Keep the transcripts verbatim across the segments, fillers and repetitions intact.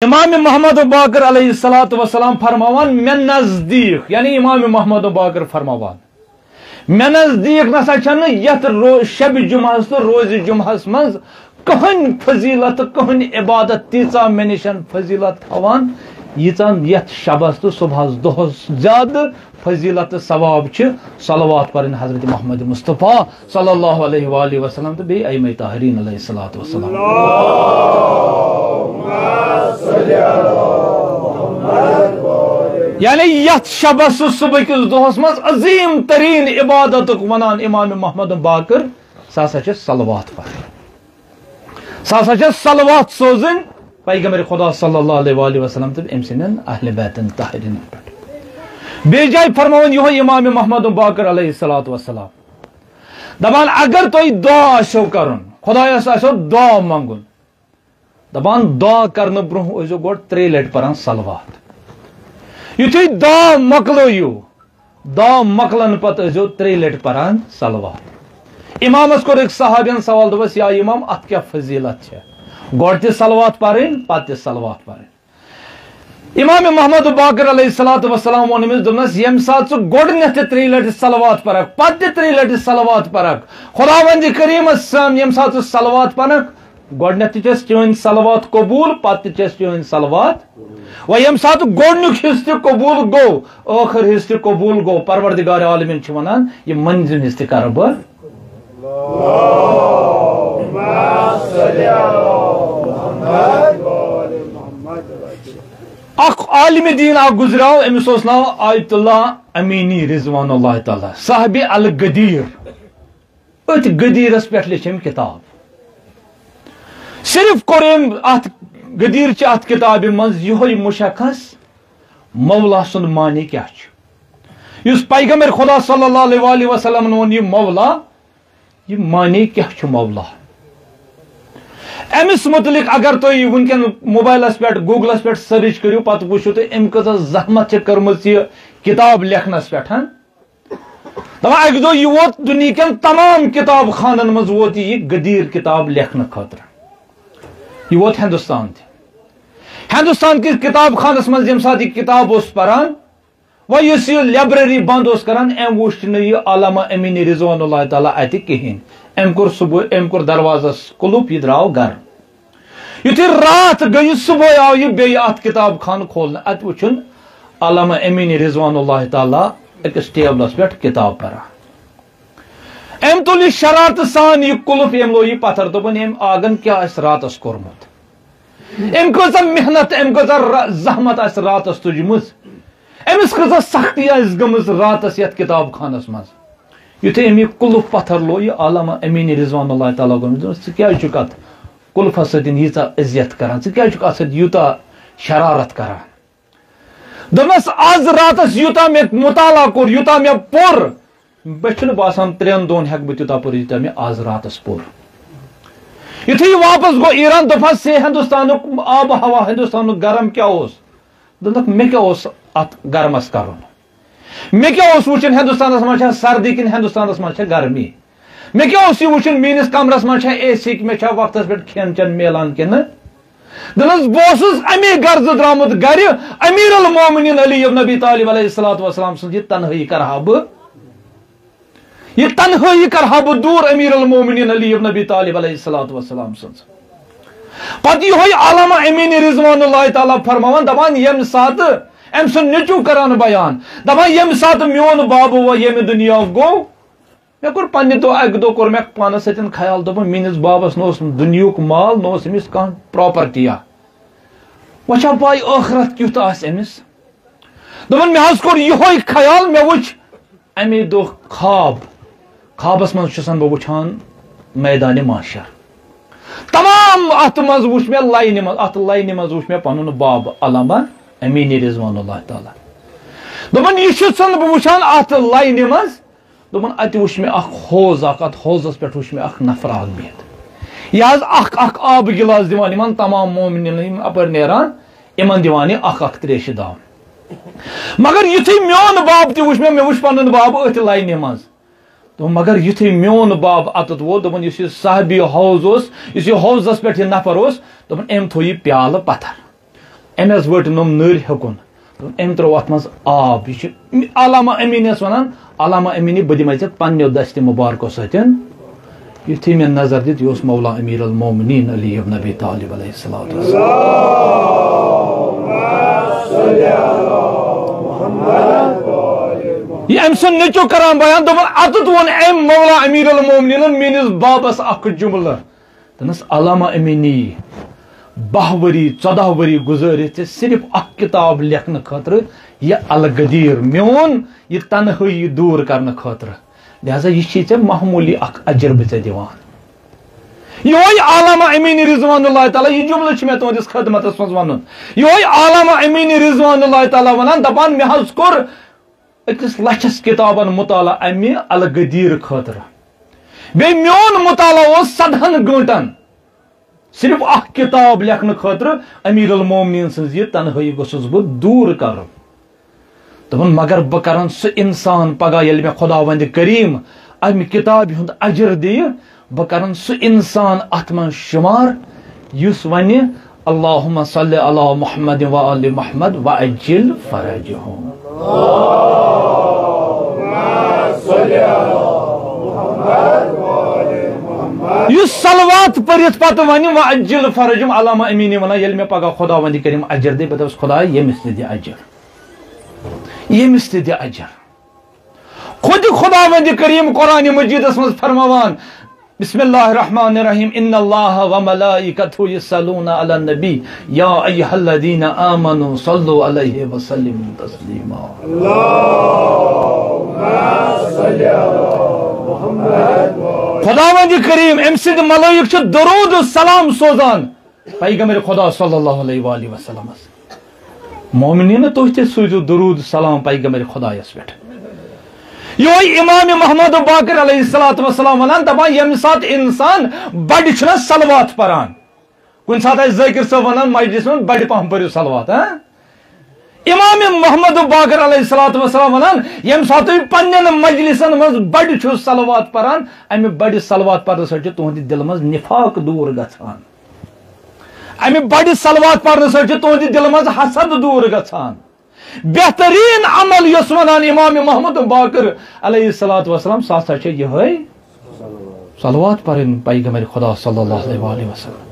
امام محمد باقر علیہ الصلوۃ والسلام فرماوان، مےٚ نزدیٖک، یعنی امام محمد باقر فرماوان، مےٚ نزدیٖک نسا چھنہٕ یتھ رو-، شبِ جمعہس تہٕ روزِ جمعہس منٛز کٕہٕنۍ فضیلت تہٕ کٕہٕنۍ عبادت تیٖژاہ مےٚ نِش فضیلت تھاوان، ییٖژاہ یتھ شبس تہٕ صبحس دۄہس زیادٕ فضیلت تہٕ ثواب چھِ صلوات پرٕنۍ حضرت محمد مصطفیٰ صلی اللہ علیہ وآلہ وسلم تہٕ بیٚیہِ ائمہ طاہرین علیہ الصلوۃ والسلام۔ یعنی یتھ شبس تہٕ صبح کِس دۄہس منٛز عظیم ترین عبادتُک ونان امام محمد باقر، سُہ ہسا چھِ صلوات پرٕنۍ۔ سُہ ہسا چھِ صلوات سوزٕنۍ پیغمبر خدا صلی اللہ علیہ وآلہ وسلم تہٕ أمۍ سٕنٛدٮ۪ن اہل بیتن طاہرین پٮ۪ٹھ۔ بیٚیہِ جایہِ فرماوان یِہوٚے امام محمد باقر علیہ الصلوۃ والسلام، دپان، اگر تۄہہِ دعا آسیو کرُن، خدایس آسیو دعا منٛگُن، دپان، دعا کرنہٕ برونٛہہ ٲسۍزیو گۄڈٕ ترٛیٚیہِ لٹہِ پران صلوات۔ یُتھُے دعا مۄکلٲیِو، دعا مۄکلن پتہٕ ٲسۍزیو ترٛیٚیہِ لٹہِ پران صلوات۔ امامس کوٚر أکۍ صحابین سوال، دوٚپس، یا امام، اتھ کیٛاہ فضیلت چھےٚ؟ گۄڈٕ تہِ صلوات پرٕنۍ، پتہٕ تہِ صلوات پرٕنۍ۔ امام محمد باقر علیہ الصلوۃ والسلام ووٚن أمِس، دوٚپنس، ییٚمہِ ساتہٕ ژٕ گۄڈٕنیتھ تہِ ترٛیٚیہِ لٹہِ صلوات پرکھ، پتہٕ تہِ ترٛیٚیہِ لٹہِ صلوات پرکھ، خداوندِ کریٖمس سان ییٚمہِ ساتہٕ ژٕ صلوات پرکھ، گۄڈٕنیتھ تہِ چھِ اَسہِ چٲنۍ صلوات قبوٗل، پتہٕ تہِ چھِ اَسہِ چٲنۍ صلوات۔ وۄنۍ ییٚمہِ ساتہٕ گۄڈٕنیُک حصہٕ تہِ قبوٗل گوٚو، ٲخر حصہٕ تہِ قبوٗل گوٚو، پروردگار عالمین چھِ ونان، یہِ مٔنزِم حصہٕ تہِ کرٕ بہٕ۔ اکھ عالم دین اکھ گزریو، أمِس اوس ناو آیت اللہ امینی رضوان اللہ تعالیٰ، صاحب الغدیر۔ أتھۍ غدیرس پٮ۪ٹھ لیٚچھ أمۍ کتاب۔ صرف کوٚر أمۍ اتھ غدیر چہِ اتھ کتابہِ منٛز یِہوٚے مشخص، مولا سُنٛد معنی کیٛاہ چھُ۔ یُس پیغمبر خدا صلی اللہ علیہ وآلہ وسلمن ووٚن، یہِ مولا، یہِ معنی کیٛاہ چھُ مولا؟ أمِس مُتعلِق اگر تُہۍ وٕنکٮ۪ن موبایلس پٮ۪ٹھ، گوٗگلس پٮ۪ٹھ سٔرٕچ کٔرِو، پتہٕ وٕچھِو تُہۍ أمۍ کۭژاہ زحمت چھِ کٔرمٕژ یہِ کتاب لیکھنس پٮ۪ٹھ۔ دپان، اکہِ دۄہ یہِ ووت دُنیہکٮ۪ن تمام کتاب خانن منٛز ووت یہِ غدیر کتاب لیکھنہٕ خٲطرٕ۔ یہِ ووت ہندوستان تہِ۔ ہندوستان کِس کتاب خانس منٛز ییٚمہِ ساتہٕ یہِ کتاب اوس پران، وۄنۍ یُس یہِ library بند اوس کران، أمۍ وُچھ نہٕ یہِ علامہ امینی رضوان اللہ تعالیٰ اتہِ کہیٖنۍ۔ أمۍ کوٚر صبح، أمۍ کوٚر دروازس قلف، یہِ درٛاو گرٕ۔ یُتھُے راتھ گٔیہِ، صبحٲے آو یہِ بیٚیہِ اَتھ کتاب خانہٕ کھولنہٕ۔ اَتہِ وُچھُن علامہ امینی رضوان اللہ تعالیٰ أکِس ٹیبلس پٮ۪ٹھ کتاب پران۔ أمۍ تُل یہِ شرارتہٕ سان یہِ قلف، أمۍ لوگ یہِ پتھر، دوٚپُن، أمۍ آگن کیٛاہ آسہِ راتس کوٚرمُت؟ أمۍ کۭژاہ محنت، أمۍ کۭژاہ را-، زحمت آسہِ راتس تُجمٕژ؟ أمِس کۭژاہ سختی آسہِ گٔمٕژ راتس یتھ کتاب خانس منٛز؟ یُتھُے أمۍ یہِ قلف پتھر لوگ، یہِ علامہ امینی رضوان اللہ تعالیٰ گوٚمُت، دوٚپُن، ژٕ کیٛازِ چھُکھ اتھ قلفس سۭتۍ ییٖژاہ اذیت کران؟ ژٕ کیٛازِ چھُکھ اتھ سۭتۍ یوٗتاہ شرارت کران؟ دوٚپنس، از راتس یوٗتاہ مےٚ مطالعہ کوٚر، یوٗتاہ مےٚ پوٚر، مےٚ چھُنہٕ باسان ترٛٮ۪ن دۄہن ہٮ۪کہٕ بہٕ تیوٗتاہ پٔرِتھ، یوٗتاہ مےٚ از راتس پوٚر۔ یُتھُے یہِ واپس گوٚو ایران، دوٚپہس، ہے، ہندوستانُک آب و ہوا، ہندوستانُک گرم کیٛاہ اوس؟ دوٚپنکھ، مےٚ کیٛاہ اوس اتھ گرمس کرُن؟ مےٚ کیٛاہ اوس وُچھُن، ہندوستانس منٛز چھا سردی کِنہٕ ہندوستانس منٛز چھا گرمی؟ مےٚ کیٛاہ اوس یہِ وُچھُن، میٛٲنِس کمرس منٛز چھا اے سی، مےٚ چھا وقتس پٮ۪ٹھ کھٮ۪ن چٮ۪ن میلان کِنہٕ؟ دپان، بہٕ اوسُس اَمے غرضہٕ درٛامُت گرِ، امیر المومنین علی ابن ابی طالب علیہ الصلوۃ والسلام سٕنٛز یہِ تنہٲیی کرٕ ہا بہٕ، یہِ تنہٲیی کرٕ ہا بہٕ دوٗر امیر المومنین علی ابن ابی طالب علیہ الصلوۃ والسلام سٕنٛز۔ پتہٕ یِہوٚے علامہ امینی رضوان اللہ تعالیٰ فرماوان، دپان، ییٚمہِ ساتہٕ أمۍ سُنٛد نیٚچوٗ کران بیان، دپان، ییٚمہِ ساتہٕ میون باب و ییٚمہِ دُنیا گوٚو، مےٚ کوٚر پننہِ دۄہ، اکہِ دۄہ کوٚر مےٚ پانس سۭتۍ خیال، دوٚپُن، میٲنِس بابس نہ اوس دُنیہُک مال، نہ اوس أمِس کانٛہہ پراپرٹیا۔ وۄنۍ چھا پاے ٲخرت کیُتھ آسہِ أمِس؟ دوٚپُن، مےٚ حظ کوٚر یِہوے خیال، مےٚ وُچھ اَمے دۄہ خواب، خوابس منٛز چھُسن بہٕ وُچھان میدانِ محشر۔ تمام اتھ منٛز وُچھ مےٚ لاینہِ منٛز، اتھ لاینہِ منٛز وُچھ مےٚ پنُن باب علامہ امینی رضوان اللہ تعالیٰ۔ دوٚپُن، یہِ چھُسن بہٕ وُچھان اتھ لاینہِ منٛز۔ دوٚپُن، اَتہِ وُچھ مےٚ اکھ حوض اکھ، اَتھ حوضس پٮ۪ٹھ وُچھ مےٚ اکھ نفر اکھ بِہِتھ۔ یہِ حظ اکھ اکھ آبہٕ گِلاس دِوان یِمن تمام مومنیٖنن، یِم اَپٲرۍ نیران، یِمن دِوان یہِ اکھ اکھ تریشہِ دام۔ مگر یُتھُے میون باب تہِ وُچھ مےٚ، مےٚ وُچھ پنُن باب أتھۍ لاینہِ منٛز۔ دوٚپُن، مگر یُتھُے میون باب اَتَتھ ووت، دوٚپُن، یُس یہِ صاحبِ حوض اوس، یُس یہِ حوضس پٮ۪ٹھ یہِ نفر اوس، دوٚپُن، أمۍ تھوٚو یہِ پیالہٕ پتھر۔ أمۍ حظ ؤٹ نوٚم نٔرۍ ہیوٚکُن۔ أمۍ ترٛوو اَتھ منٛز آب۔ یہِ چھُ علامہ امیٖنَس وَنان، "علامہ امیٖنی، بہٕ دِمَے ژےٚ پنٛنیو دَستِ مُبارکو سۭتۍ۔ یُتھُے مےٚ نظر دِژ، یہِ اوس مولا امیر المومنین علی ابن ابی طالب علیہ الصلوۃ والسلام۔" یہِ أمۍ سُنٛد نیٚچو کران بیان، دوٚپُن، اَتٮ۪تھ ووٚن أمۍ مولا امیر المومنینن میٲنِس بابس اکھ جملہٕ۔ دوٚپنس، علامہ امینی، باہ ؤری، ژۄداہ ؤری گُزٲرِتھ ژےٚ صرف اکھ کتاب لیکھنہٕ خٲطرٕ، یہِ الغدیر، میون یہِ تنہٲیی دوٗر کرنہٕ خٲطرٕ۔ لہذا یہِ چھی ژےٚ معموٗلی اکھ اجر بہٕ ژےٚ دِوان۔ یِہوٚے علامہ امینی رضوان اللہ تعالیٰ، یہِ جملہٕ چھُ مےٚ تُہنٛدِس خدمتس منٛز ونُن۔ یِہوٚے علامہ امینی رضوان اللہ تعالیٰ ونان، دپان، مےٚ حظ کوٚر أکِس لچھس کتابن مطالعہ امہِ الغدیر خٲطرٕ۔ بیٚیہِ میون مطالعہ اوس ژۄدہن گٲنٹن۔ صرف اکھ کتاب لیکھنہٕ خٲطرٕ امیر المومنین سٕنٛز یہِ تنہٲیی گوٚژھُس بہٕ دوٗر کرُن۔ دوٚپُن، مگر بہٕ کرن سُہ انسان پگاہ، ییٚلہِ مےٚ خداوند کریم امہِ کتابہِ ہُنٛد اجر دِیہِ، بہٕ کرن سُہ انسان اتھ منٛز شمار یُس ونہِ، اللہم صل علی محمد و آل محمد و عجل فرجہم۔ یُس صلوات پٔرِتھ پتہٕ ونہِ، "وعجل فرجہم"، علامہ امینی ونان، ییٚلہِ مےٚ پگاہ خداوند کریم اجر دِ، بہٕ دپس، خدایا، ییٚمِس تہِ دِ اجر، ییٚمِس تہِ دِ اجر۔ خود خداوند کریم قرآن مجیدس منٛز فرماوان، بسم اللہ الرحمن الرحیم، ان اللہ و ملائکتہ یصلون علی النبی، یا ایھا الذین آمنوا صلوا علیہ وسلموا تسلیما۔ خداوند کریم، أمۍ سٕنٛدۍ ملائک چھِ درود و سلام سوزان پیغمبر خدا صلی اللہ علیہ وآلہ وسلمس۔ مومنین، تُہۍ تہِ سوٗزِو درود سلام پیغمبر خدایس پٮ۪ٹھ۔ یِہوٚے امام محمد باقر علیہ الصلوۃ والسلام ونان، دپان، ییٚمہِ ساتہٕ انسان بڑِ چھُنہ صلوات پران، کُنہِ ساتہٕ آسہِ ذٲکر صٲب ونان مجلس منٛز، "بڑِ پہم پٔرِو صلوات"، ہاں؟ امام محمد باقر علیہ الصلوۃ والسلام ونان، ییٚمہِ ساتہٕ تُہۍ پننٮ۪ن مجلسن منٛز بڑِ چھِو صلوات پران، امہِ بڑِ صلوات پرنہٕ سۭتۍ چھُ تُہنٛدِ دِلہٕ منٛز نفاق دوٗر گژھان۔ امہِ بڑِ صلوات پرنہٕ سۭتۍ چھُ تُہنٛدِ دِلہٕ منٛز حسد دوٗر گژھان۔ بہتریٖن عمل یۄس ونان امام محمد باقر علیہ الصلوۃ والسلام، سُہ ہسا چھُ یِہوٚے صلوات پرٕنۍ پیغمبر خدا صلی اللہ علیہ وآلہ وسلم۔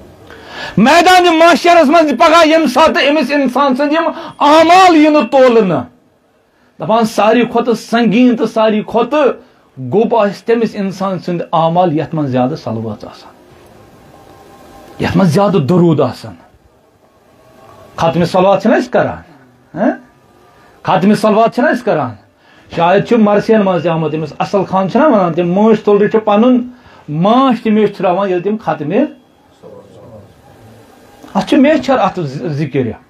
میدان محشرس منٛز پگاہ ییٚمہِ ساتہٕ أمِس انسان سٕنٛدۍ یِم اعمال یِنہٕ تولنہٕ، دپان ساروی کھۄتہٕ سنگین تہٕ ساروی کھۄتہٕ گوٚب آسہِ تٔمِس انسان سُنٛد اعمال یتھ منٛز زیادٕ صلوات آسان، یتھ منٛز زیادٕ درود آسان۔ ختم صلوات چھِنہ أسۍ کران؟ ہہ؟ ختم صلوات چھِنہ أسۍ کران؟ شاید چھُ مرثین منٛز تہِ آمُت، أمِس اصل خان چھِنہ ونان، تٔمۍ مٲنٛچھ تُلرِ چھُ پنُن ماچھ تہِ میچھراوان، ییٚلہِ تٔمۍ ختم، اتھ چھُ میچھر اتھ ذ-، ذکر۔